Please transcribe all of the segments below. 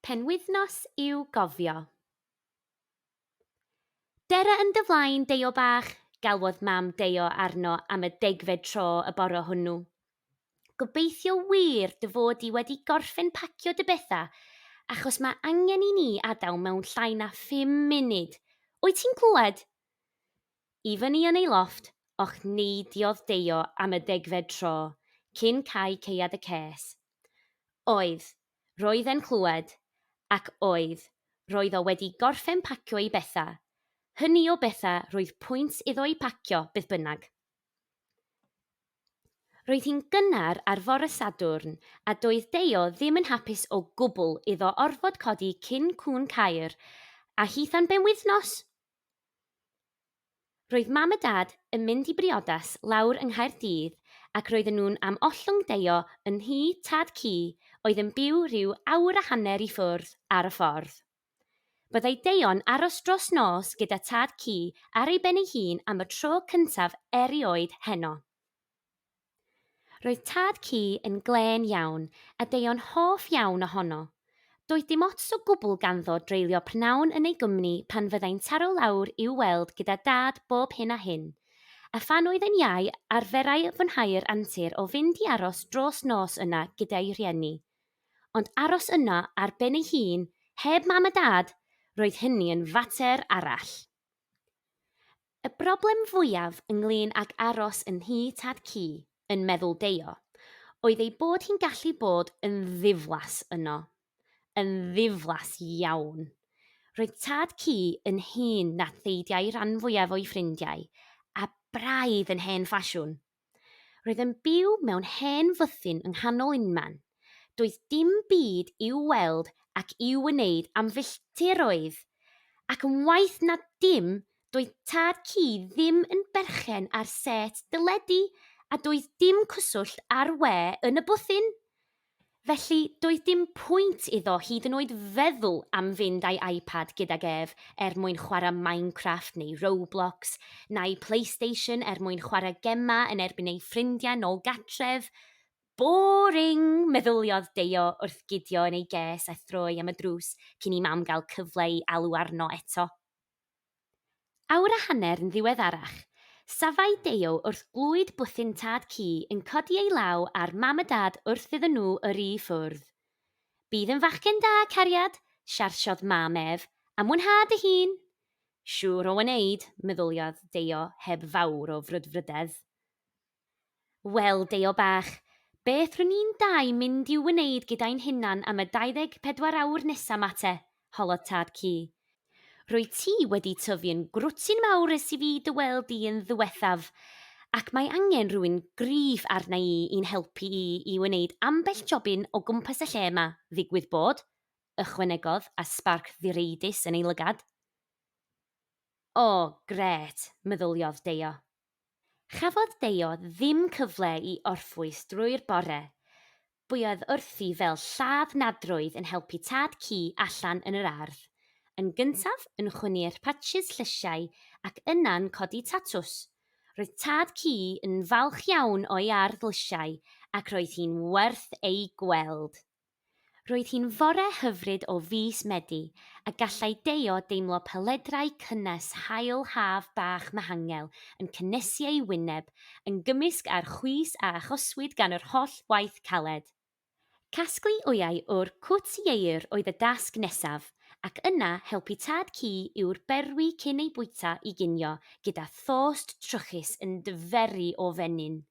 Penwythnos i'w gofio. Dere yn dy flaen, Deio bach, galwodd mam Deio arno am y degfed tro y bore hwnnw. Gobeithio wir dy fod di wedi gorffen pacio dy bethau, achos mae angen i ni adael mewn llai na phum munud. Wyt ti'n clywed? I fyny yn ei lofft, ochneidiodd Deio am y degfed tro, cyn cau caead y ces. Oedd, roedd e'n clywed, ac oedd, roedd o wedi gorffen pacio ei bethau. Hynny o bethau roedd pwynt iddo eu pacio beth bynnag. Roedd hi'n gynnar ar fore Sadwrn a doedd Deio ddim yn hapus o gwbl iddo orfod codi cyn cŵn Caer, a hitha'n benwythnos! Roedd mam a dad yn mynd i briodas lawr yng Nghaerdydd ac roedden nhw'n am ollwng Deio yn nhŷ tad cu oedd yn byw rhyw awr a hanner i ffwrdd ar y ffordd. Byddai Deio'n aros dros nos gyda tad cu ar ei ben ei hun am y tro cyntaf erioed heno. Roedd tad cu yn glên iawn a Deio'n hoff iawn ohono. Doedd dim ots o gwbl ganddo dreulio prynhawn yn ei gwmni pan fyddai'n taro lawr i'w weld gyda Dad bob hyn a hyn. A phan oedd e'n iau arferai fwynhau'r antur o fynd i aros dros nos yna gyda'i rhieni. Ond aros yno ar ben ei hun, heb Mam a Dad, roedd hynny yn fater arall. Y broblem fwyaf ynglŷn ag aros yn nhŷ tad cu, yn meddwl Deio, oedd ei bod hi'n gallu bod yn ddiflas yno. Yn ddiflas iawn. Roedd tad cu yn hŷn na theidiau ran fwyaf o'i ffrindiau, a braidd yn hen ffasiwn. Roedd yn byw mewn hen fythyn yng nghanol unman. Doedd dim byd i'w weld ac i'w wneud am filltiroedd, ac yn waeth na dim, doedd tad cu ddim yn berchen ar set deledu a doedd dim cyswllt â'r we yn y bwthyn. Felly, doedd dim pwynt iddo hyd yn oed feddwl am fynd â'i iPad gydag ef er mwyn chwarae Minecraft neu Roblox, na'i PlayStation er mwyn chwarae gemau yn erbyn ei ffrindiau nôl gatref. Boring! meddyliodd Deio wrth gydio yn ei ges a throi am y drws cyn i Mam gael cyfle i alw arno eto. Awr a hanner yn ddiweddarach, safai Deio wrth glwyd bwthyn tad cu yn codi ei law ar mam a dad wrth iddyn nhw yrru i ffwrdd. Bydd yn fachgen da, cariad, siarsiodd mam ef, a mwynha dy hun! Siŵr o wneud, meddyliodd Deio heb fawr o frwdfrydedd. Wel, Deio bach, beth rŷn ni'n dau mynd i'w wneud gyda'n hunan am y 24 awr nesa 'ma te? holodd Tad Cu. Rwyt ti wedi tyfu'n grwtyn mawr ers i fi dy weld di yn ddiwethaf, ac mae angen rhywun gryf arna i i'n helpu i i wneud ambell jobyn o gwmpas y lle 'ma, ddigwydd bod, ychwanegodd â sbarc ddireidus yn ei lygad. O, grêt, meddyliodd Deio. Chafodd Deio ddim cyfle i orffwys drwy'r bore. Buodd wrthi fel lladd nadroedd yn helpu tad cu allan yn yr ardd, yn gyntaf yn chwynnu'r patshys llysiau ac yna'n codi tatws. Roedd tad cu yn falch iawn o'i ardd lysiau ac roedd hi'n werth ei gweld. Roedd hi'n fore hyfryd o fis Medi, a gallai Deio deimlo peledrau cynnes haul haf bach Mihangel yn cynnesu ei wyneb, yn gymysg â'r chwys a achoswyd gan yr holl waith caled. Casglu wyau o'r cwt ieir oedd y dasg nesaf, ac yna helpu tad cu i'w'r berwi cyn ei bwyta i ginio gyda thost trwchus yn dyferu o fenyn.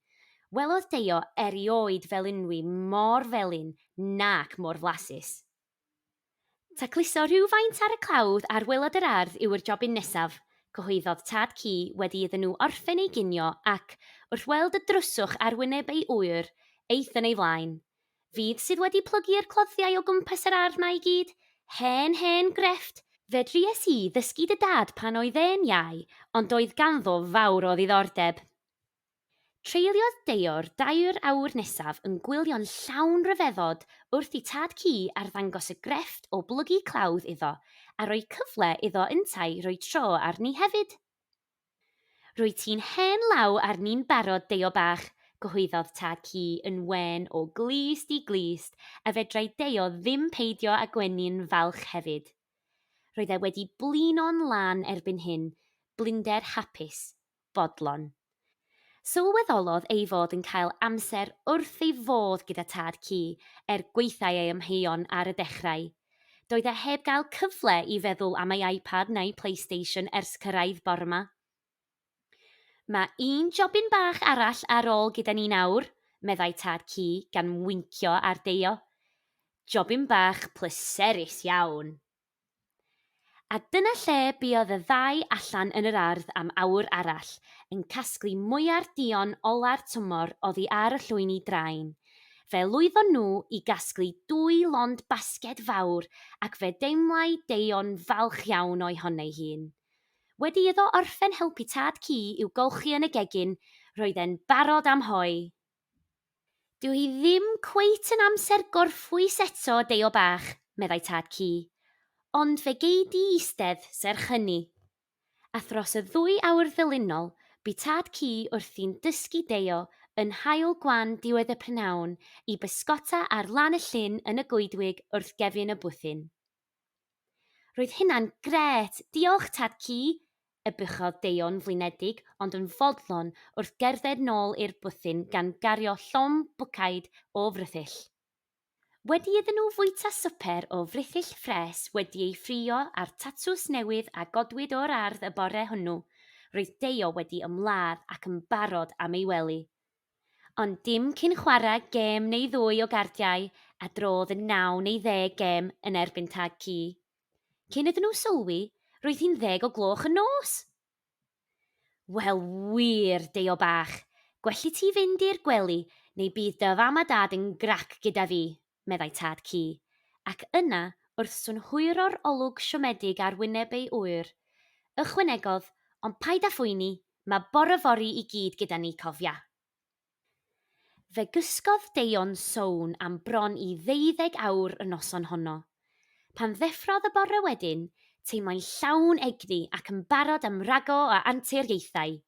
Welodd Deio erioed felynwy mor felyn nac mor flasus. Tacluso rhywfaint ar y clawdd ar waelod yr ardd yw'r jobyn nesaf, cyhoeddodd Tad Cu wedi iddyn nhw orffen ei ginio ac, wrth weld y dryswch ar wyneb ei ŵyr, aeth yn ei flaen. Fydd sydd wedi plygu'r cloddiau o gwmpas yr ardd 'ma i gyd? Hen, hen grefft! Fe dries i ddysgu dy dad pan oedd e'n iau, ond doedd ganddo fawr o ddiddordeb. Treuliodd Deio'r dair awr nesaf yn gwylio'n llawn rhyfeddod wrth i Tad Cu arddangos y grefft o blygu clawdd iddo a rhoi cyfle iddo yntau roi tro arni hefyd. Rwyt ti'n hen law arni'n barod, Deio bach, Cyhoeddodd Tad Ci yn wên o glust i glust, a fedrai Deio ddim peidio â gwenu'n falch hefyd. Roedd e wedi blino'n lân erbyn hyn, blinder hapus, bodlon. Sylweddolodd ei fod yn cael amser wrth ei fodd gyda Tad Ci, er gwaethau ei amheuon ar y dechrau. Doedd e heb gael cyfle i feddwl am ei iPad na'i PlayStation ers cyrraedd bore 'ma. Mae un jobyn bach arall ar ôl gyda ni nawr, meddai Tad Ci gan wincio ar Deio. Jobyn bach pleserus iawn. A dyna lle buodd y ddau allan yn yr ardd am awr arall, yn casglu mwyar duon ola'r tymor oddi ar y llwyni drain. Fe lwyddon nhw i gasglu dwy lond basged fawr ac fe deimlai Deio'n falch iawn o'i honei hun. Wedi iddo orffen helpu tad ci i'w golchi yn y gegin, roedd e'n barod am hoe. Dyw hi ddim cweit yn amser gorffwys eto, Deio bach, meddai tad ci. Ond fe gei di eistedd, serch hynny. A thros y ddwy awr ddilynol, bu tad ci wrthi'n dysgu Deio yn haul gwan diwedd y prynhawn i bysgota ar lan y llyn yn y goedwig wrth gefn y bwthyn. Roedd hynna'n grêt, diolch Tad-cu! ebychodd Deio'n flinedig ond yn fodlon wrth gerdded nôl i'r bwthyn gan gario llond bwcaid o frithyll. Wedi iddyn nhw fwyta swper o frithyll ffres wedi ei ffrio a'r tatws newydd a godwyd o'r ardd y bore hwnnw, roedd Deio wedi ymlâdd ac yn barod am ei wely. Ond dim cyn chwarae gêm neu ddwy o gardiau a drodd yn naw neu ddeg gêm yn erbyn Tad Ci. Cyn iddyn nhw sylwi, roedd hi'n ddeg o gloch y nos! Wel wir, Deio bach, gwell i ti fynd i'r gwely neu bydd dy fam a dad yn grac gyda fi, meddai Tad Ci, ac yna, wrth synhwyro'r olwg siomedig ar wyneb ei ŵyr, ychwanegodd, Ond paid â phoeni, mae bore fory i gyd gyda ni, cofia. Fe gysgodd Deio'n sown am bron i ddeuddeg awr y noson honno. Pan ddeffrodd y bore wedyn, teimlai'n llawn egni ac yn barod am rago o anturiaethau.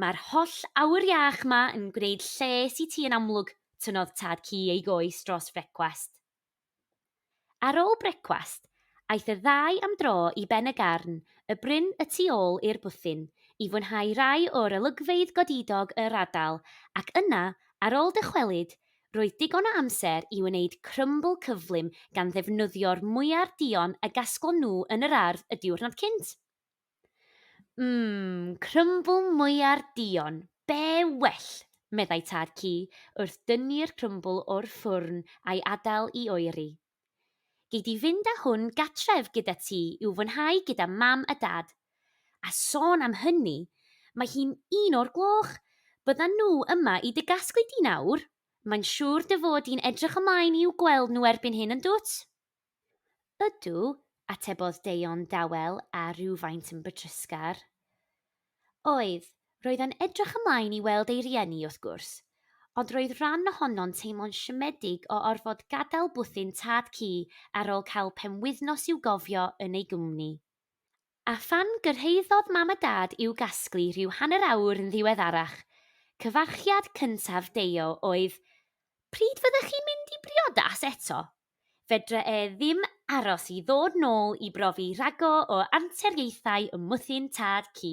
Mae'r holl awyr iach 'ma yn gwneud lles i ti yn amlwg, tynnodd Tad Ci ei goes dros frecwast. Ar ôl brecwast, aeth y ddau am dro i Ben y Garn, y bryn y tu ôl i'r bwthyn, i fwynhau rai o'r olygfeydd godidog yr ardal ac yna, ar ôl dychwelyd, roedd digon o amser i wneud crymbl cyflym gan ddefnyddio'r mwyar duon a gasglon nhw yn yr ardd y diwrnod cynt. Mmm, crymbl mwyar duon, be well! meddai Tad Ci wrth dynnu'r crymbl o'r ffwrn a'i adael i oeri. Gei di fynd â hwn gatref gyda ti i'w fwynhau gyda Mam a Dad. A sôn am hynny, mae hi'n un o'r gloch. Byddan nhw yma i dy gasglu di nawr. Mae'n siŵr dy fod di'n edrych ymlaen i'w gweld nhw erbyn hyn, yn dwt? Ydw, atebodd Deio'n dawel a rhywfaint yn betrusgar. Oedd, roedd e'n edrych ymlaen i weld ei rieni, wrth gwrs, ond roedd rhan ohono'n teimlo'n siomedig o orfod gadael bwthyn tad ci ar ôl cael penwythnos i'w gofio yn ei gwmni. A phan gyrhaeddodd Mam a Dad i'w gasglu rhyw hanner awr yn ddiweddarach, cyfarchiad cyntaf Deio oedd, Pryd fyddech chi'n mynd i briodas eto? Fedre e ddim aros i ddod nôl i brofi rhago o anturiaethau ym mwthyn Tad Ci.